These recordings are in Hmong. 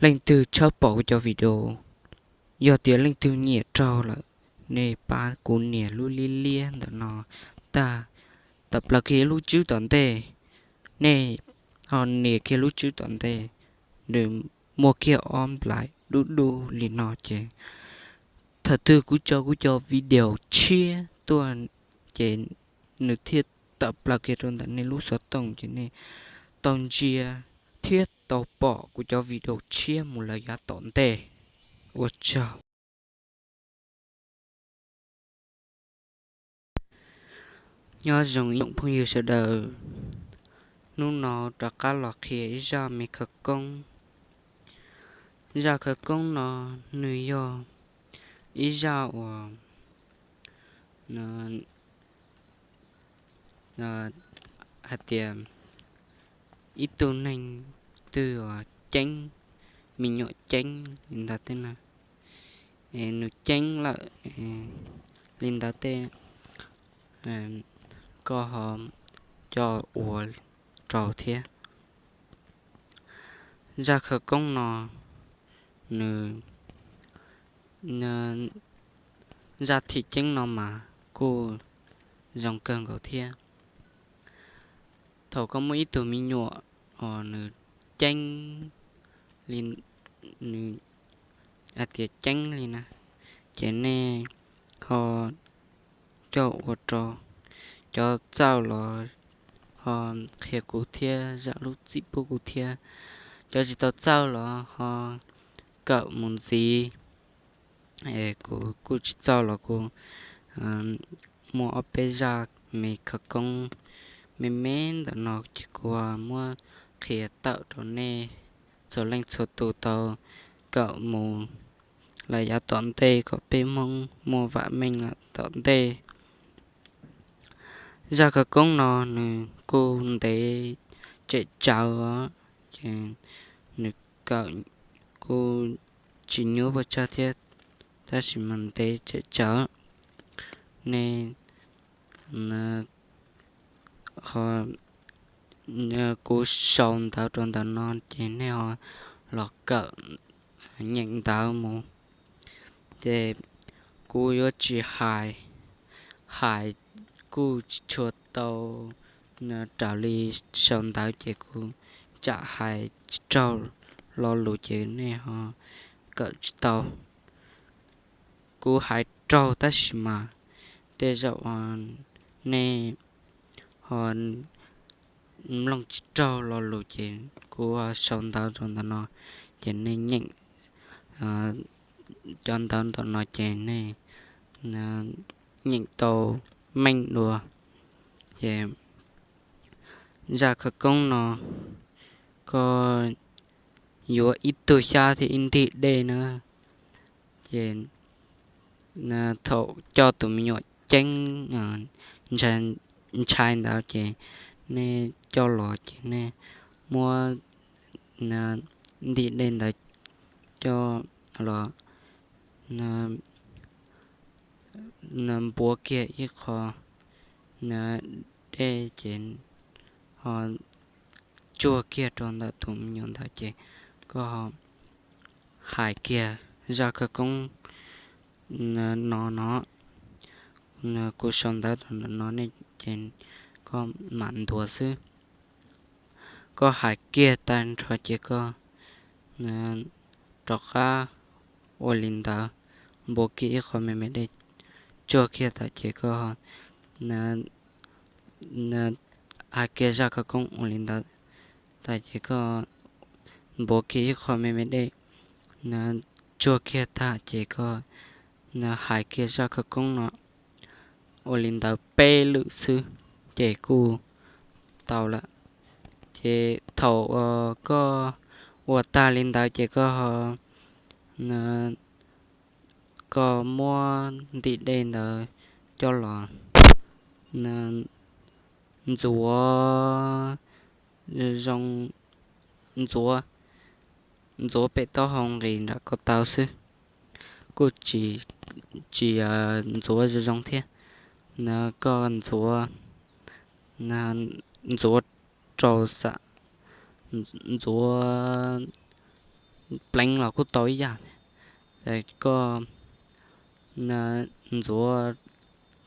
leej twg tshawb pom kuv cov video, yog tias leej twg nyiam raug lawm, nej pab kuv nias lub liab liab ntawm no tag, tawm plaws kiag lub tswb tom ntej. Nej ho nias kiag lub tswb tom ntej, nws muaj kiag ob nplais dub dub li no ces thaum twg kuv tso kuv cov video tshiab tuaj ces nws thiaj tawm plaws kiag rau ntawm nej lub xov tooj ces nej tau ntsia thiab tau pom kuv cov video tshiab mus lawm yav tom ntej. Ua tsaug. Nyob zoo ib tsoom phooj ywg sawv daws, hnub no rov qab los qhia ib zaj me khawv koob. Zaj khawv koob no nws yog ib zaj uas hais tias ib tug neeg twg uas ceeb, me nyuam ceeb li ntawd tej na, nws ceeb lawm li ntawd tej, koj ho coj ua rau thiab. Zaj khawv koob no nws, zaj thim ceeb no mas kuj zoo kawg nkaus thiab. Thaum koj muaj ib tug me nyuam uas nws ceeb li, nws hais tias ceeb li na, ces nej ho coj ua rau. Cov txawj los ho qhia kuv thiab zam lub txim pub kuv thiab. Cov tsis tau txawj los ho kawm mus ntxiv. Kuv kuj tsis txawj los kuv muaj ob peb zaj me khawv koob me me ntawm no ces kuv muab qhia tawm rau nej txhua leej txhua tus tau kawm mus lawm yav tom ntej kom peb Hmoob muaj vam meej lawm tom ntej. Zaj khawv koob no nws kuj ntev tsem tsawv, ces nws kawm kuj tsis nyuaj puas tsawg thiab, tab sis mas ntev tsem tsawv. Nej ho, kuv sau ntawv rau ntawm no ces nej ho los kawm nyeem ntawv mus. Ces kuv yuav tsis hais, hais kuj tsis tshua tau raws li sau ntawv ces kuv tsam hais tsis raug lo lus ces nej ho kawm tsis tau. Kuv hais raug tab sis mas tej zaum nej ho mloog tsis raug lo lus ces kuv ho sau ntawv rau ntawm no, ces nej nyeem cov ntawv ntawm no ces nej nyeem tau meej dua. Ces zaj khawv koob no, koj yuav ib tug xyab thiab ib ntig dej na, ces thaum coj tus me nyuam ceeb ntshai ntawd ces nej coj los ces nej muab ntim dej ntawd coj los npuav kiag ib qho dej ces ho tsuag kiag rau ntawm tus me nyuam ntawd ces koj ho hais kiag zaj khawv koob no no, kuv sau ntawv rau ntawm no ne, ces koj mam ntuas xwb. Koj hais kiag tag nrho ces koj rov qab ua li ntawd, npuav kiag ib qho me me dej tsuag kiag tas ces koj hais kiag zaj khawv koob ua li ntawd tas ces koj npuav kiag ib qho me me dej tsuag kiag tag ces koj hais kiag zaj khawv koob no ua li ntawd peb lwm xwb ces kuj tau lawm. Ces thaum uas koj ua tag li ntawd ces koj ho, koj muab ntim dej ntawd coj los ntxuav zoo, ntxuav, ntxuav pem taub hau nqis nram ko taw xwb, kuj tsis, tsis ntxuav zoo zoo thiab. Koj ntxuav, ntxuav rau xam, ntxuav pleev los kuj tau ib yam. Koj ntxuav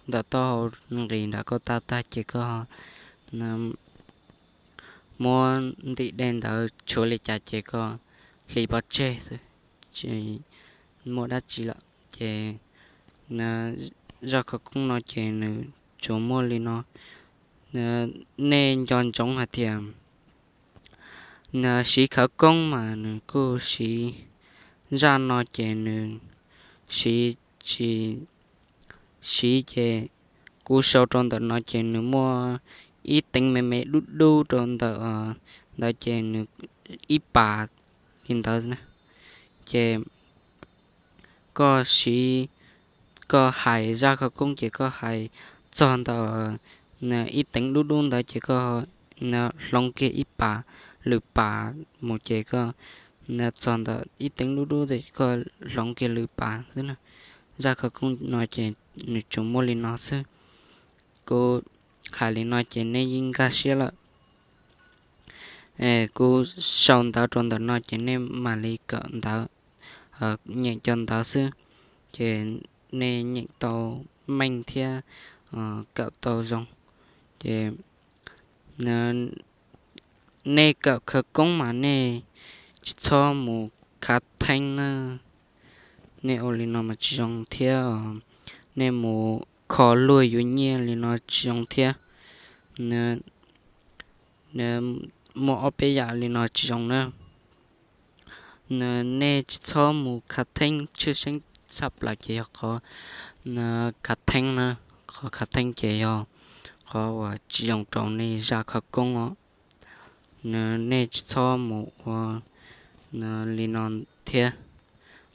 ntawm taub hau nqis nram koj tag tag ces koj muab ntim dej ntawd tshuav li cas ces koj hliv pov tseg xwb, tsis muaj dab tsi lawm. Ces zaj khawv koob no ces nws tsuas muaj li no. Nej nco ntsoov hais tias siv khawv koob mas nws kuj siv, zaj no ces nws siv tsis, siv ces kuv sau rau ntawm no ces nws muaj ib teev me me dub dub rau ntawm ntawd ces nws ib pas li ntawd na. Ces koj siv, koj hais zaj khawv koob ces koj hais txog ntawm ib teev dub dub ntawd ces koj hloov kiag ib pas lwm pas mus ces koj txog ntawm ib teev dub dub ces koj hloov kiag lwm pas xwb na. Zaj khawv koob no ces nws tsuas muaj li no xwb. Kuv hais li no ces nej yeej nkag siab lawm. Kuv sau ntawv rau ntawm no ces nej mam li kawm ntawv, nyeem cov ntawv xwb, ces nej nyeem tau meej thiab kawm tau zoo. Ces nej kawm khawv koob mas nej tsis txhob mus khav theeb na. Nej ua li no mas tsis zoo thiab. Nej mus kho luag yuav nyiaj li no tsis zoo thiab. Muaj ob peb yam li no tsis zoo na. Nej tsis txhob mus khav theeb, tshwj xeeb tshaj plaws ces yog qhov khav theeb na. Qhov khav theeb ces yog qhov uas tsis zoo rau nej zaj khawv koob os. Nej tsis txhob mus ua li no thiab,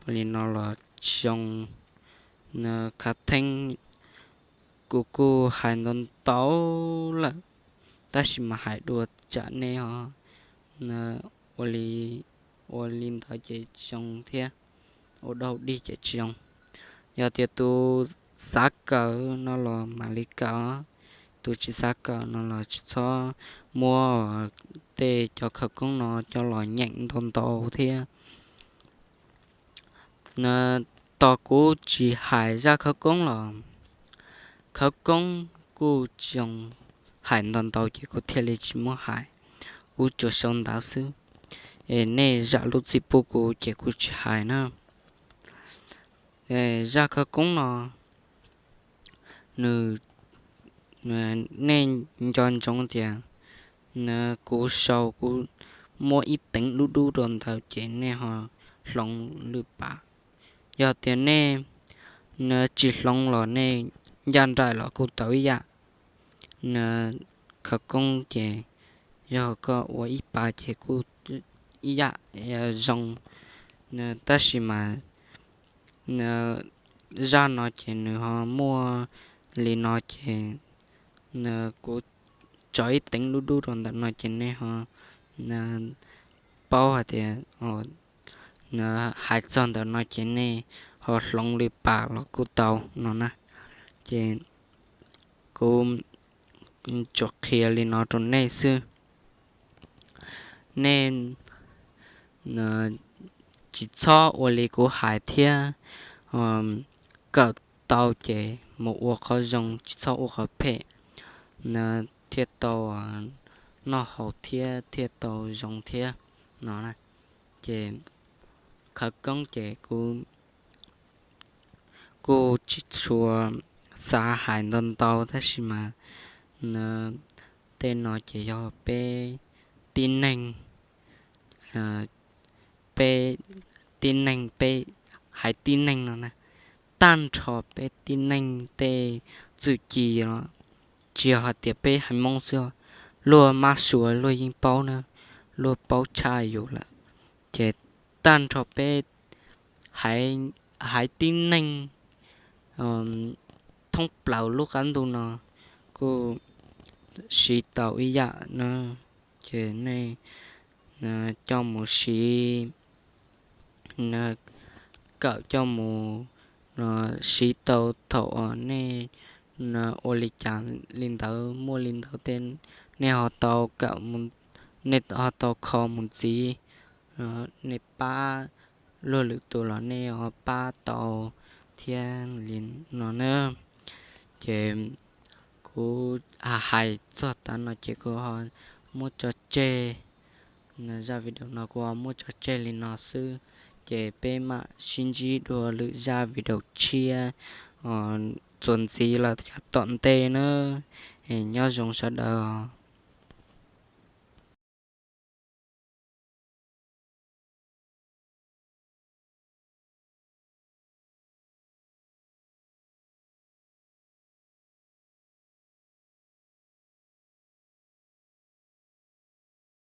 ua li no los tsis zoo. Khav theeb kuv kuj hais ntau ntau lawm, tab sis mas hais dua tsam nej ho ua li, ua li ntawd ces tsis zoo thiab, ua dau dig ces tsis zoo. Yog tias tus xav kawm no los mam li kawm, tus tsis xav kawm no los tsis txhob muab tej cov khawv koob no coj los nyeem ntau ntau thiab. Tos kuv tsis hais zaj khawv koob los, khawv koob kuj tsis zoo, hais ntau ntau ces kuv thiaj li tsis muab hais, kuv tsuas sau ntawv xwb. Es nej zam lub txim pub kuv ces kuv tsis hais na. Zaj khawv koob no nws, nej nco ntsoov tias kuv sau kuv muab ib teev dub dub rau ntawd ces nej ho hloov lwm pas. Yog tias nej tsis hloov los nej ncaj nraim los kuj tau ib yam. Khawv koob ces yog koj ua ib pas ces kuj ib yam zoo, tab sis mas zaj no ces nws ho muaj li no ces kuv tso ib teev dub dub rau ntawm no ces nej ho paub hais tias hais txog ntawm no ces nej ho hloov lwm pas los kuj tau no na. Ces kuv tsuas qhia li no rau nej xwb. Nej tsis txhob ua li kuv hais thiab, kawm tau ces mus ua qhov zoo, tsis txhob ua qhov phem, thiaj tau noj haus thiab thiaj tau zoo thiab no. Ces khawv koob ces kuv kuj tsis tshua xav hais ntau ntau tab sis mas tej no ces yog peb tib neeg, peb tib neeg, peb haiv tib neeg no na, tag nrho peb tib neeg tej txuj ci no, tsis yog hais tias peb haiv Hmoob xwb, luag mab suav luag yeej paub na, luag paub tshaj yus lawm. Ces tag nrho peb haiv tib neeg thoob plaws lub qab ntuj no kuj siv tau ib yam na. Ces nej coj mus siv, kawm coj mus siv tau thaum uas nej ua li cas li ntawd muaj li ntawd tej, nej ho tau kawm, nej ho tau kho mus ntxiv nej pab luag lwm tus los nej ho pab tau thiab li no na. Ces kuv hais txog tav no ces kuv ho muab tso tseg, zaj video no kuv ho muab tso tseg li no xwb, ces peb mam sib ntsib dua lwm zaj video tshiab txuas ntxiv los yav tom ntej na. Nyob zoo sawv daws.